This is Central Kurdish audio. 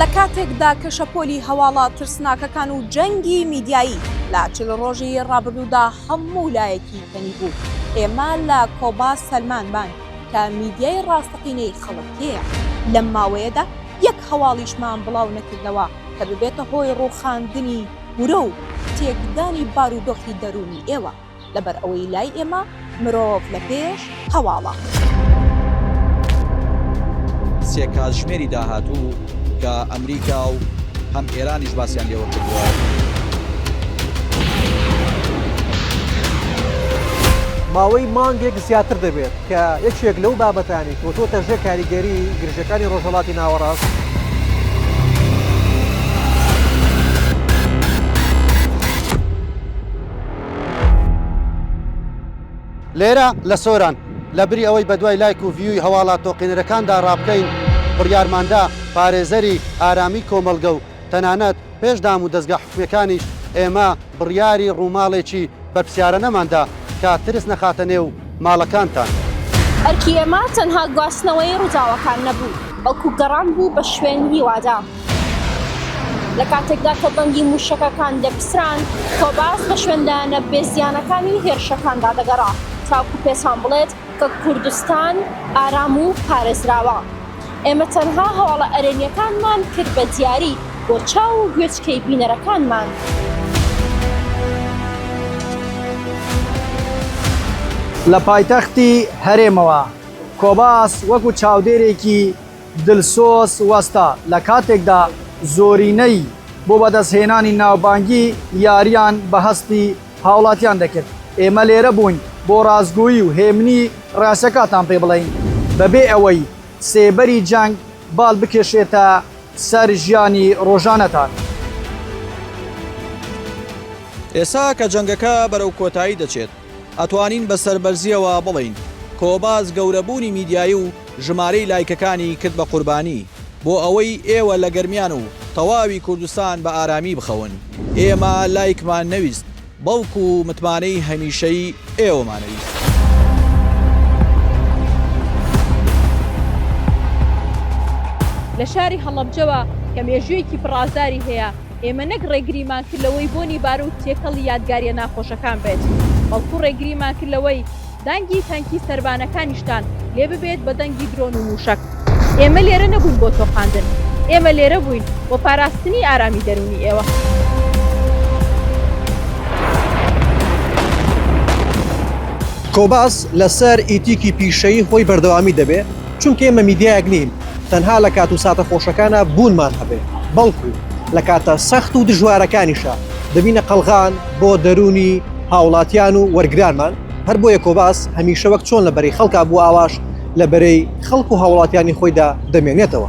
لە کاتێکدا کە شەپۆلی هەواڵە ترسناکەکان و جەنگی میدیایی لە 40 ڕۆژی ڕابردوودا هەموو لایەکی تەنیبوو، ئێمە لە کۆباس سەلماندمان کە میدیای ڕاستەقینەی خەڵک کێیە. لەم ماوەیەدا یەک هەواڵیشمان بڵاو نەکردەوە کە ببێتە هۆی ڕووخاندنی ورە و تێکدانی بارودۆخی دەروونی ئێوە. لەبەر ئەوەی لای ئێمە مرۆڤ لە پێش هەواڵە. سێ کاتژمێری داهاتوو کە ئەمریکا و هەم ئێرانیش باسیان لێوە کردووە. ماوەی مانگێک زیاتر دەبێت کە یەکێک لەو بابەتانەی کەوتووەتە ژێر کاریگەری گرژییەکانی ڕۆژهەڵاتی ناوەڕاست، لێرە لە سۆران لە بری ئەوەی بەدوای لایک و view ی هەواڵە تۆقێنەرەکاندا ڕابکەین، بڕیارماندا پارێزەری ئارامی کۆمەڵگە و تەنانەت پێش دام و دەزگا حکومیەکانیش ئێمە بڕیاری ڕووماڵێکی بەرپسیارانەمان دا کە ترس نەخاتە نێو ماڵەکانتان. ئەرکی ئێمە تەنها گواستنەوەی ڕووداوەکان نەبوو، بەڵکو گەڕان بوو بە شوێن هیوادا. لە کاتێکدا کە دەنگی مووشەکەکان دەپسران، کۆباس بە شوێن لایەنە بێ زیانەکانی هێرشەکاندا دەگەڕا تاوەکو پێتان بڵێت کە کوردستان ئارام و پارێزراوە. ئێمە تەنها هەواڵە ئەرێنییەکانمان کرد بە دیاری بۆ چاو و گوێچکەی بینەرەکانمان. لە پایتەختی هەرێمەوە، کۆباس وەکو چاودێرێکی دلسۆز وەستا، لە کاتێکدا زۆرینەی بۆ بەدەستهێنانی ناوبانگی یاریان بە هەستی هاوڵاتیان دەکرد، ئێمە لێرە بووین بۆ ڕاستگۆیی و هێمنی ڕاستیەکاتان پێ بڵێین، بەبێ ئەوەی سێبەری جەنگ باڵ بکێشێتە سەر ژیانی ڕۆژانەتان. ئێستا کە جەنگەکە بەرەو کۆتایی دەچێت، ئەتوانین بە سەربەرزییەوە بڵێین کۆباس گەورەبوونی میدیایی و ژمارەی لایکەکانی کرد بە قوربانی بۆ ئەوەی ئێوە لە گەرمیان و تەواوی کوردستان بە ئارامی بخەون. ئێمە لایکمان نەویست بەڵکو متمانەی هەمیشەیی ئێوەمان ئەویست. لە شاری هەڵەبجەوە کە مێژوویەکی پڕ ئازاری هەیە، ئێمە نەک ڕێگریمان کرد لەوەی بۆنی باروت تێکەڵی یادگارییە ناخۆشەکان بێت، بەڵکو ڕێگریمان کرد لەوەی دەنگی تەنکی سەربانەکانیشتان لێ ببێت بە دەنگی درۆن و مووشەک. ئێمە لێرە نەبووین بۆ تۆقاندن، ئێمە لێرە بووین بۆ پاراستنی ئارامی دەروونی ئێوە. کۆباس لەسەر ئیتیکی پیشەیی خۆی بەردەوامی دەبێ، چونکە ئێمە میدیایەک نین تەنها لە کات و ساتە خۆشەکانا بوونمان هەبێ، بەڵکو لە کاتە سەخت و دژوارەکانیشا دەبینە قەڵغان بۆ دەروونی هاوڵاتیان و وەرگرانمان، هەر بۆیە کۆباس هەمیشە وەک چۆن لە بەرەی خەڵکا بووە ئاواش لە بەرەی خەڵک و هاوڵاتیانی خۆیدا دەمێنێتەوە.